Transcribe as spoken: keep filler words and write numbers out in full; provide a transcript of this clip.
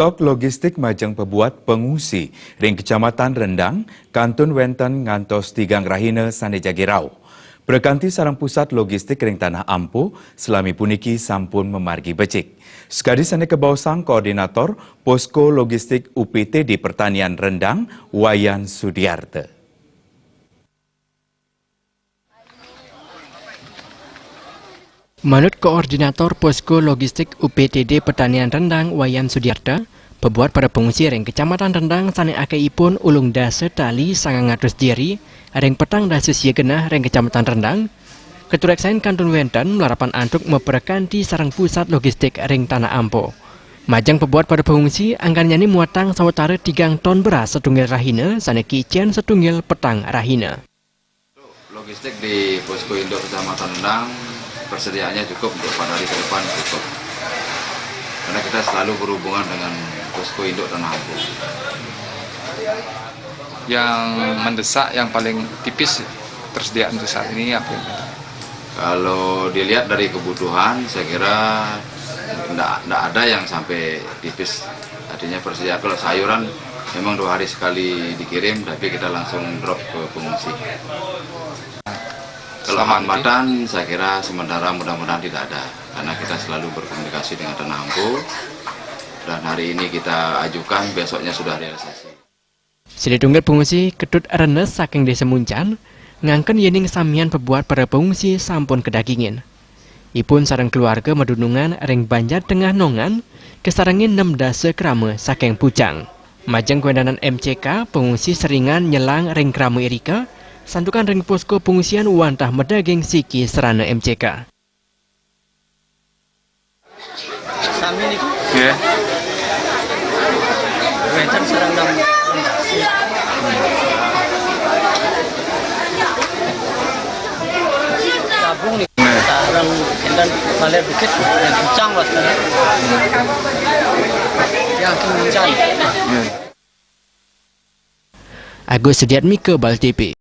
Stok logistik majeng pebuat pengungsi ring Kecamatan Rendang kantun wenten ngantos tigang rahina sane jagi rauh. Prakanti sareng pusat logistik ring Tanah Ampo salami puniki sampun mamargi becik. Sakadi sane kabaosang Koordinator Posko Logistik U P T D Pertanian Rendang, Wayan Sudiarta. Manut Koordinator Posko Logistik U P T D Pertanian Rendang, Wayan Sudiarta, pebuat para pengungsi ring Kecamatan Rendang sane akehipun ulung dasa tali sangang atus jeri ring petang dasa sia genah ring Kecamatan Rendang, katureksain kantun wenten malarapan antuk maprakanti sareng pusat logistik ring Tanah Ampo. Majeng pebuat para pengungsi anggannyane muatang sawatara tigang ton beras satunggal rahina sane kicen satunggal petang rahina. Logistik di Posko Induk Kecamatan Rendang, persediaannya cukup untuk empat hari ke depan, cukup. Karena kita selalu berhubungan dengan Posko Induk Tanah Ampo. Yang mendesak, yang paling tipis persediaan untuk saat ini apa? Kalau dilihat dari kebutuhan, saya kira ndak, ndak ada yang sampai tipis. Artinya persediaan, kalau sayuran memang dua hari sekali dikirim, tapi kita langsung drop ke pengungsi. Kalau hambatan, saya kira sementara mudah-mudahan tidak ada, karena kita selalu berkomunikasi dengan Tanah Ampo, dan hari ini kita ajukan, besoknya sudah realisasi. Sida tunggal pengungsi Ketut Renes saking Desa Muncan, ngangken yening samian pebuat para pengungsi sampun kadagingin. Ipun sareng keluarga madunungan ring Banjar Tengah Nongan, kasarengin nem dasa krama saking Pucang. Majeng kawentenan M C K, pengungsi seringan nyelang ring krama irika, santukan ring posko pengungsian wantah madaging siki sarana M C K. Sami niku. Nggih. Wenten sareng enam. Gabung nih. Nggih. Sareng enten Baler Bukit, yang Pucang wastane. Yang Kimuncan. Nggih. Agus Sudiatmika, Bal T V.